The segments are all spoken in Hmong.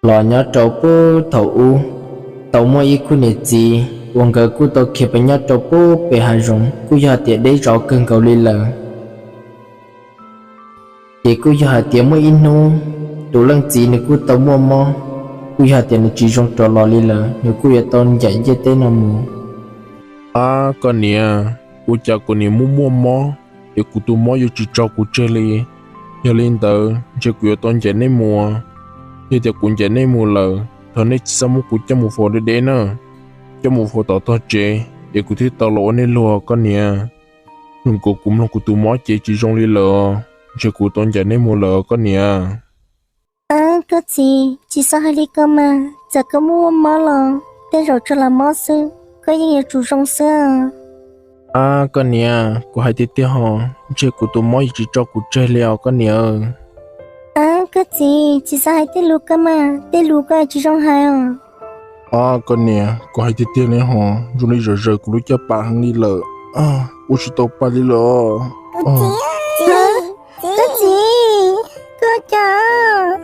Los nyob rau puag thaum ub, tau muaj ib khub niam txiv uas nkawd kuj tau khiav pes nyob rau puag pem hav zoov, kuj yog tias deb zos kawg nkaus li lawm. Ces kuj yog hais tias muaj ib hnub, tus leej txiv nws kuj tau muaj mob, kuj yog tias nws tsis zoo rov los li lawm, nws kuj yuav tau ncaim ntiaj teb no mus. Ab koj niam, ua cas kuv niam muaj muaj mob, es kuv tus mob yuav tsis tso kuv tseg li. Yog li ntawd ntshe kuv yuav tau ncaim nej mus. Yog tias kuv ncaim nej mus lawm, thov nej tsis txhob muab kuv coj mus faus deb deb na, coj mus faus tom tog tsev, es kuv thiaj tau los ua nej luag koj niam. Zoo nkaus kuv mloog kuv tus mob ces tsis zoo li lawm, ntshe kuv tau ncaim nej mus lawm koj niam. Koj txiv, tsis txhob hais li ko mas, txawm koj muaj mob los tej zaum tsuas lam mob xwb, koj yeej yuav tsum zoo xwb. Ab koj niam, kuv hais tiag tiag hos, ntshe kuv tus mob yuav tsis tso kuv tseg li os koj niam. Ab koj txiv, tsis txhob hais tej lus ko mas, tej lus ko tsis zoo hais os. Ab koj niam, kuv hais tiag tiag li hos, zoo li zom zaws kuv lub caj pas heev li lawm, ua tsis tau pa li lawm. Koj txiv, koj cas?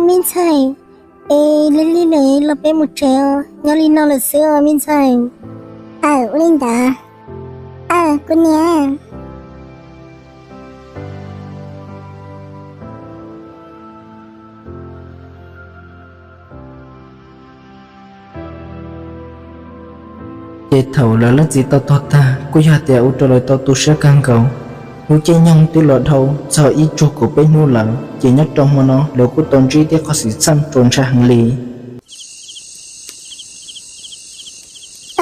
Me ntxhais, es lig lig lawm los peb mus tsev os, nyob li no lawm xwb os me ntxhais. Aw, ua li ntawd. Aw, kuv niam. Ces thaum lawv leej txiv tau tuag tag kuj yog tias ua rau lawv tau tu siab kawg nkaus. Lub caij nyoog twb los dhau txog ib tsuag kaum peb hnub lawm, ces nyob rau hmo no lawv kuj tau ntsib tej qhov xwm txheej uas ntshai heev li.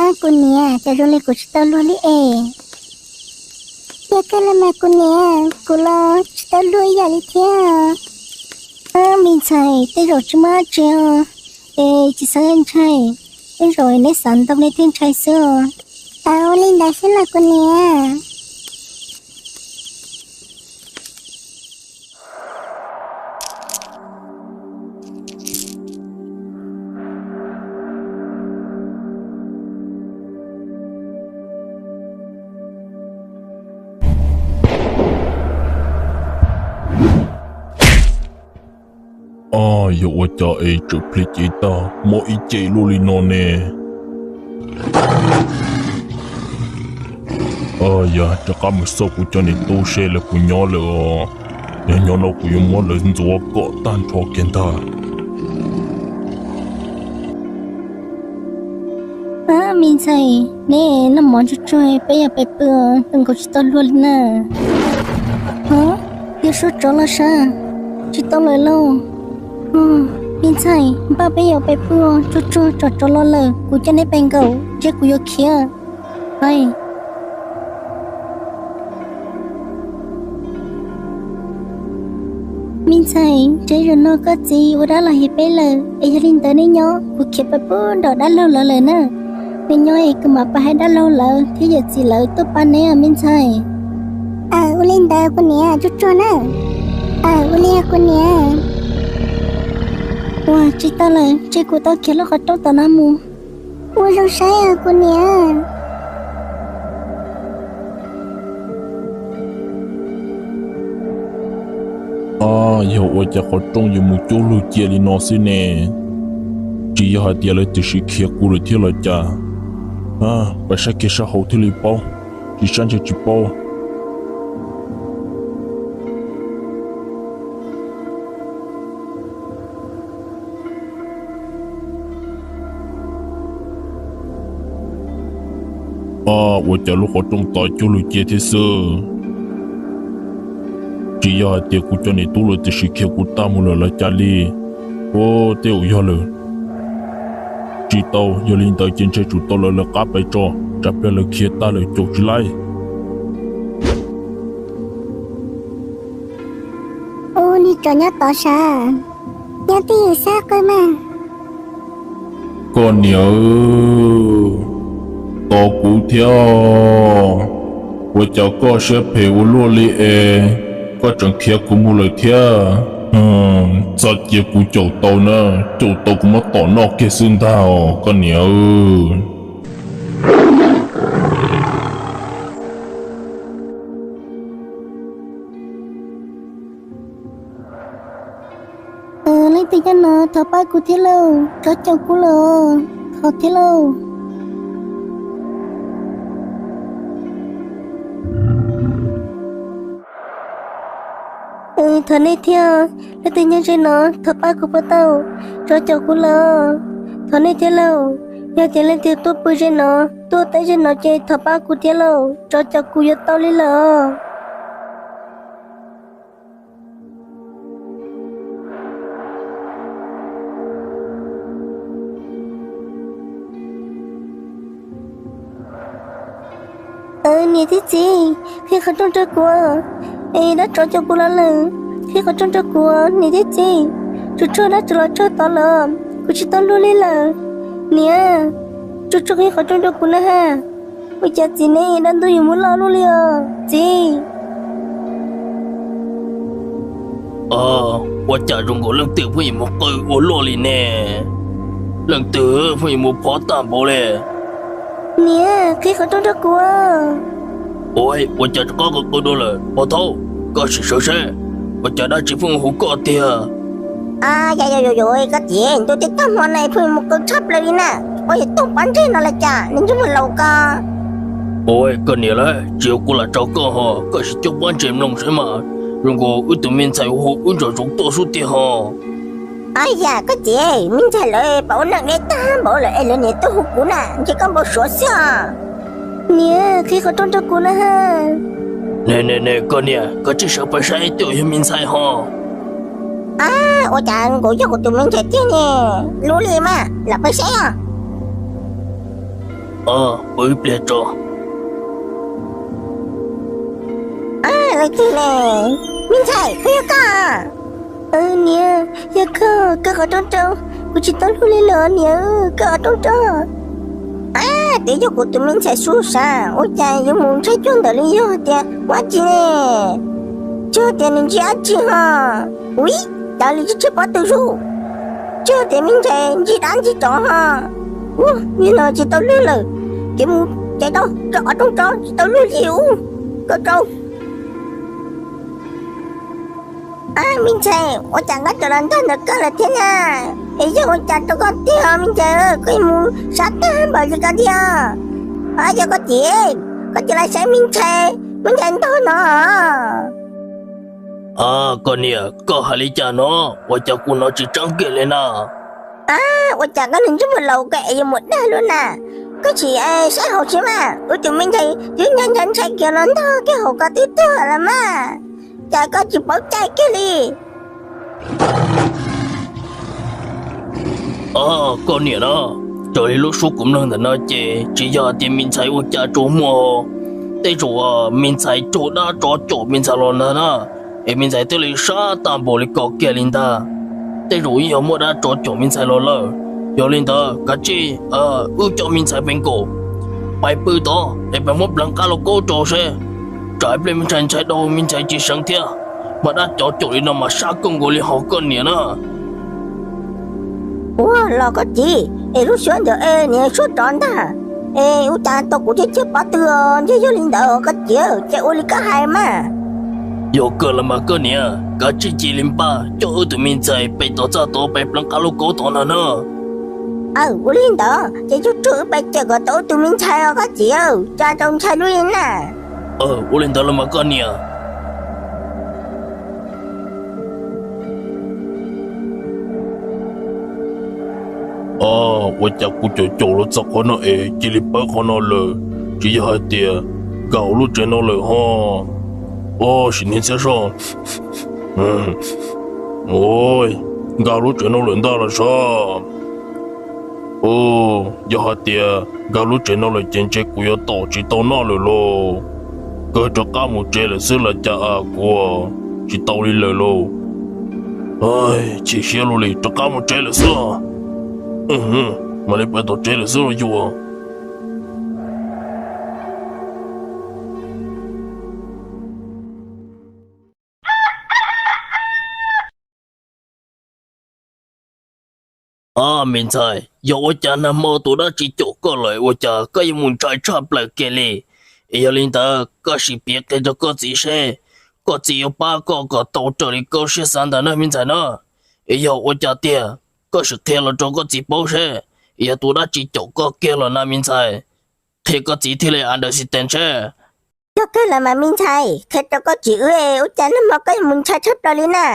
Ab kuv niam, cas zoo li kuv tsis tau luag li es? Yog kawg li mas kuv niam, kuv los tsis tau luag ib yam li thiab. Ab me ntxhais, tej zaum tsis muaj dab tsi os, es tsis txhob ntshai, tej zaum neb xav ntau neb thiaj ntshai xwb os. Aw, ua li ntawd xwb los kuv niam. Ab, yog ua cas es tseem plig cev tag mob ib ce luaj li no ne? Ab, yog rov qab mus xauj kuv cov niam tub seb lawv puas nyob lawm os. Yog nyob no kuv yuav muab lawv ntxuav kom tag nrho kiag ntag. Me ntxhais, neb noj mov tsuag tsuag, peb yuav pais pw, tus nkaus tsis tau luag li na. Hov, yog suab tsov los sav, tsis tau lawm lauj. Me ntxhais, npaj peb yuav pais pw, tsuag tsuag tsov tsov los lawm kuv coj neb pais nkaum, ntshe kuv yuav khiav. Me ntxhais, ntshe zaum no koj txiv ua dab los hais peb lawm, es yog li ntawd nej nyob, kuv khiav pais pub nram dab laug lawv lawm na. Nej nyob es kuv mam pais hais dab laug lawv thiab yawm txiv lawv tuaj pab neb os me ntxhais. Aw, ua li ntawd kuv niam, tsuag tsuag na. Aw, ua li kuv niam. Ua tsis tau lawm, ntshe kuv tau khiav lub qhov rooj tom no mus. Ua zoo saib os kuv niam. Ab, yog ua cas qhov rooj yuav mus cub lug cia li no xwb ne? Tsis yog hais tias lawv twb sim khiav kuv lawm thiab los cas? Pais saib kiag sab hauv thiaj li paub, tsis saib ntshe tsis paub. Ab, ua cas lub qhov rooj tau cub lug cia thiab xwb? Tsis yog hais tias kuv cov niam tub lawv twb sim khiav kuv tag mus lawm los cas li? Ua tej zaum yog lawm. Tsis tau, yog li ntawd ces ntshe tsum tau lawv lawv qab pais tso, tsam pliag lawv khiav tag lawm caum tsis laib. Ua li tsov nyob tod sav, nyob twj ywm xab qw mas. Koj niam, tos kuv thiab, ua cas koj siab phem ua luaj li es? Koj tseem khiav kuv mus lawm thiab. Txoj cia kuv caum tau na, caum tau kuv muab tom noj kiag xwb ntag os koj niam. Leej twg nyob no thov pab kuv thiab lauj, tsov caum kuv lawm, thov thiab lauj. Thov nej thiab, leej twg nyob ze no thov pab kuv puas tau, tsov caum kuv lawm, thov nej thiab lauj. Yog tias leej twg tuaj pw ze no, tuaj teb ze no ces thov pab kuv thiab lauj, tsov caum kuv yuav tau li lawm. Niam thiab txiv, qhib qhov rooj rau kuv, es dab tsov caum kuv los lawm, qhib qhov rooj rau kuv niam thiab txiv, tsuag tsuag dab tsov los tsuag tod lawm, kuv tsis tau luag li lawm. Niam, tsuag tsuag qhib qhov rooj rau kuv na ha. Ua cas txiv ne, dab ntub yuav mus loj luaj li os txiv? Ua cas zoo nkaus leej twg pheej yuav mus qw ua luaj li ne? Leej twg pheej yuav mus phov tag npaum li? Niam, qhib qhov rooj rau kuv. Ua cas rov qab qw qw dua lawm pog thaub, koj sim sawv seb, ua cas dab tsi pheej hu koj tiag? Yog yog yog, koj txiv, ntu tej tag hmo no pheej mus qw tshaj plaws li na, ua yog toog pob ntseg no los cas ne ntsej muag laus ko. Ua koj niam lauj, tsis yog kuv lam tso koj ho, koj sim coj pob ntseg mloog saib mas, zoo nkaus wb tus me ntxhais hu wb ntsoo zoov tuaj xwb tiag ho. Yam koj txiv, me ntxhais lawv pom ua neej deb tag npaum lawm es lawv niam tuaj hu kuv na, ntshe koj npau suav xwb os. Niam, qhib qhov rooj rau kuv na ha. Ne ne ne, koj niam, koj tsij sawv pais saib twb yog me ntxhais ho. Ua cas nkaus yog kuv tus me ntxhais tiag ne, lub li mas lam pais saib os. Pw ib pliag tso. Leej twg ne? Me ntxhais, puas yog koj? Niam, yog koj, koj qhov rooj rau, kuv tsis tau luag li lawm niam, koj qhov rooj rau. Twb yog kuv tus me ntxhais xub sav, ua cas yuav mus ntshai cuag ntawd li, yog tias muaj dab tsi ne? Tsis yog tias nws ntsib dab tsi ho. Ui, cas li tsis tshiab pob tw zuj, tsis yog tias me ntxhais ntsib dab ntsib tsov ho. Ua, nim no tsis tau luag lawm, ces mus ces rau rau qhov rooj rau, tsis tau luag li ub, koj rau. Me ntxhais, ua cas nqa cov los ntog ntawm koj lawm thiab na? Es yog ua cas rau koj tiag me ntxhais, koj mus sab tag npaum li ko thiab? Yog koj txiv, koj txiv los saib me ntxhais, me ntxhais ntog no. Koj niam, koj hais li cas no? Ua cas kuv hnov tsis tseeb kiag li na? Ua cas koj niag ntsej muag laus ko es yuav mus dag luaj na? Koj tsis saib hauv tsis mas, wb tus me ntxhais twb ntshai ntshai kiag los ntog kiag hauv ko twb tuag lawm mas, cas koj tsis paub cai kiag li? Koj niam na, raws li lub suab kuv mloog ntawm no ces tsis yog hais tias me ntxhais ua cas tsuas muaj, tej zaum me ntxhais raug dab tsov caum me ntxhais los ntag na, es me ntxhais thiaj li sab tag npaum li ko kiag li ntag. Tej zaum yeej yog muaj dab tsov caum me ntxhais los lawm. Yog li ntawd kav tsij wb coj me ntxhais pem nkaum pais pw tod es peb muab pleev qab lauj kaub rau seb, tsam ib pliag me ntxhais ntshai dhau me ntxhais tsis seev thiab, mas dab tsov caum li no mas sab kawg nkaus li hos koj niam na. Ua los koj txiv, es lub suab ntawd es niag suab tsov ntag, es ua cas tau kuv thiab tshiab pob tw os, ntshe yog li ntawd koj txiv, ces ua li koj hais mas. Yog kawg los mas koj niam, kav tsij cia li npaj coj wb tus me ntxhais pem tom txaj tod pem pleev qab lauj kaub tod ntag na. Aw, ua li ntawd ces tsuag tsuag wb pais cawm kom tau wb tus me ntxhais os koj txiv, cas tau ntshai lub li na. Ua li ntawd los mas koj niam. Ua cas kuv caum caum los txog qhov no es cia li pawv qhov no lawm, tsis yog hais tias nkag hauv lub tsev no lawm ho. Sim niag ntxhiab soj, nkag lub tsev no lawm ntag los sav. Yog hais tias nkag lub tsev no lawm ces ntshe kuv yuav tom tsis tau noj lawm lauj. Kawg rov qab mus tsev lawm xwb los cas, kuv tsis tau li lawm lauj. Chim siab luaj li, rov qab mus tsev lawm xwb. Mam li pais tom tsev lawm xwb los yus. Ob, me ntxhais, yog ua cas nag hmo tus dab tsi caum koj lawm ua cas koj yuav mus ntshai tshaj plaws kiag li? Es yog li ntawd koj sim piav qhia rau koj txiv seb koj txiv yuav pab koj kom tau raws li koj siab xav ntag na me ntxhais na. Es yog ua cas tiag, koj sim qhia los rau koj txiv paub seb yog tus dab tsi caum koj kiag los na me ntxhais, qhia koj txiv thiaj li understand seb. Yog kawg los mas me ntxhais, qhia rau koj txiv wb, ua cas nag hmo koj yuav mus ntshai tshaj plaws li na?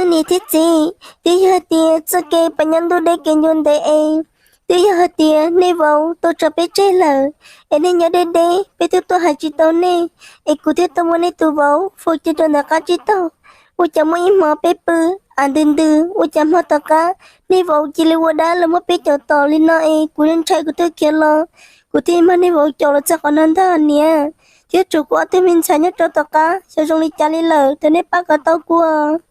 Niam thiab txiv, twb yog hais tias txoj kev pab nyob ntuj deb kev ncua ntev es, twb yog hais tias nej vauv tuaj tso peb tseg lawm, es nej nyob deb deb peb twb tuaj hais tsis tau nej, es kuv thiaj tuaj muab nej tus vauv faus cia rau ntawm qab tsib taug. Ua cas muaj ib hmo peb pw, av ntws ntws ua cas hmo tom qab nej vauv cia li ua dab los muab peb caum tom li no es kuv ntshai kuv thiaj khiav los, kuv thiaj muab nej vauv caum los txog qhov no ntag niam. Thiab tshuav kuv ob tug me ntxhais nyob rau tom qab xyov zoo li cas li lawm, thov nej pab kom tau kuv.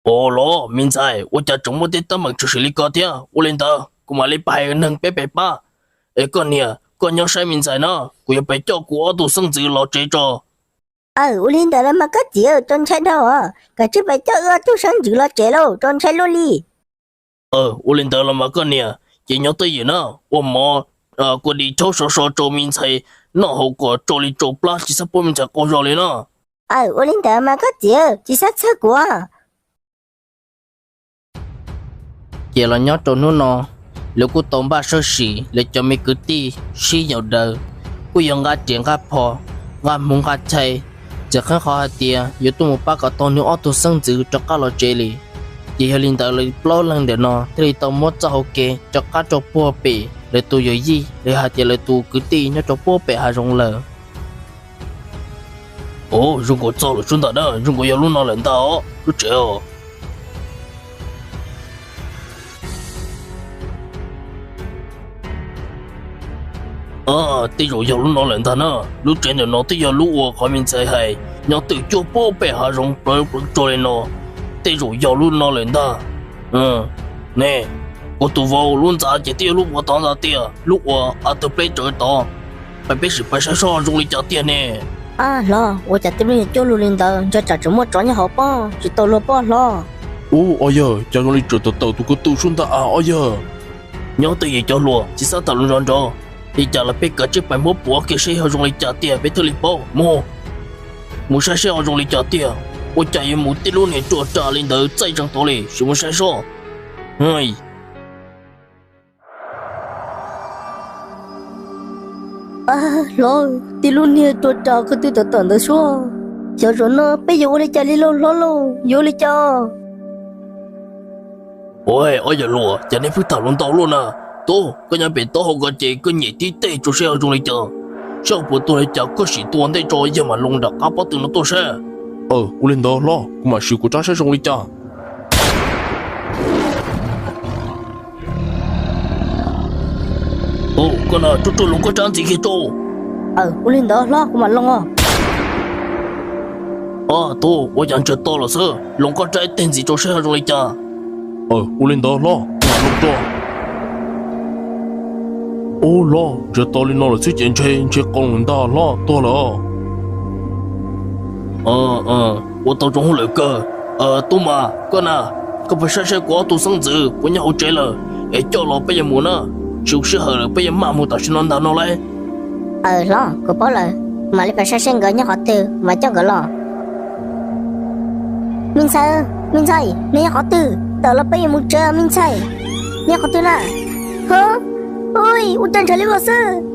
Ua los me ntxhais, ua cas tseem muaj tej teeb meem tshwm sim li ko thiab? Ua li ntawd kuv mam li pab hais neeg peb pab. Es koj niam, koj nyob saib me ntxhais na, kuv yuav pais coj kuv ob tug xeeb ntxwv los tsev tso. Aw, ua li ntawd los mas koj txiv, txaus ntshai dhau os, koj cia li pais coj wb ob tug xeeb ntxwv los tsev lauj, txaus ntshai luaj li. Ua li ntawd los mas koj niam, ces nyob twj ywm na, ua mov kua dis rhaub sov so rau me ntxhais noj haus kom tsau li tsau plab tsis txhob pub me ntxhais qaug zog li na. Aw, ua li ntawd mas koj txiv, tsis txhob txhawj kuv. Ces los nyob rau hnub no, lawv kuj tau npaj sawb sim lawv cov me kwv tij sib yaum daws, kuj yog nqa riam nqa phom, nqa hmuv nqa chai, txawm qhov hais tias yuav tuaj mus pab kom tau nws ob tug xeeb ntxwv rov qab los tsev li. Ces yog li ntawd lawv plaub leeg ntawm no thiaj li tau muab txoj hau kev rov qab rau puag pem lawv tus yawm yij los hais tias lawv tus kwv tij nyob rau puag pem hav zoov lawm. Ua, zoo nkaus txog lawm sub ntag na, zoo nkaus yog lub no lawm ntag os lub tsev os. Tej zaum yog lub no lawm ntag na, lub tsev ntawm no twb yog lub uas qhov me ntxhais hais nyob twj cuag puag pem hav zoov plawv plawv tso li no, tej zaum yog lub no lawm ntag. Ne, kuv tus vauv lub ntxa ces twb yog lub uas tod ntag tiag, lub uas a tawg pleb tsawv tod. Pais peb sim pais saib seb zoo li cas tiag ne. Ab hlob, ua cas tej lub niag cuaj lug li ntawd ntshe tsam tseem muaj tsov nyob hauv pob, tsis tau luag pob hlob. Ub, ob yawg, cas zoo li tseem tawm tawm tus ko tw sub ntag a ob yawg. Nyob twj ywm cov hluas, tsis txhob tham lus nrov nrov, li cas los peb kav tsij pais muab puav kiag seb ho zoo li cas tiag peb thiaj li paub mus. Mus saib seb ho zoo li cas tiag, ua cas yuav mus tej lub niag ruam ras li ntawd txaij zeeg tod li, sim mus saib seb. Hlob, tej lub niag ruam ras ko tw tawm tawm ntawd suab, xyov zaum no peb yuav ua li cas li lauj hlob lauj, yuav ua li cas? Ua, ob yawg hluas, cas nej pheej tham lus ntau luaj na? Tub, koj nyob pem taub hau ko ces koj nyem tib teg tso seb ho zoo li cas. Seb ho puas tuag li cas koj sim tua ntej tso yawg mam loo nram qab pob tw no tuaj seb. Ua li ntawd hlob, kuv mam sim kuv rab saib zoo li cas. Koj na, ruaj ruaj loo koj rab ntxiv kiag rau. Ua li ntawd hlob, kuv mam loo os. Tub, ua cas ntsiag to lawm xwb, loo koj rab ib teg ntxiv rau seb ho zoo li cas. Ua li ntawd hlob, kuv mam loo rau. Ub hlob, ntsiag to li no lawm xwb ces ntshe ntshe qau lawm ntag hlob, tuag lawm. Ua tau zoo hauj lwm kawg. Tub mas, koj na, koj pab saib seb kuv ob tug xeeb ntxwv puas nyob hauv tsev lawm, es coj los peb yuav mus na, tsis ua sij hawm lawm peb yuav maj mus tam sim no ntag no lauj. Aw hlob, kuv paub lawm, mam li pab saib seb nkawd nyob qhov twg mas coj nkawd los. Me ntxhais, me ntxhais, neb nyob qhov twg? Tawm los peb yuav mus tsev me ntxhais. Nyob qhov twg na? Ho, ui, ua cas ntshav li vos xwb.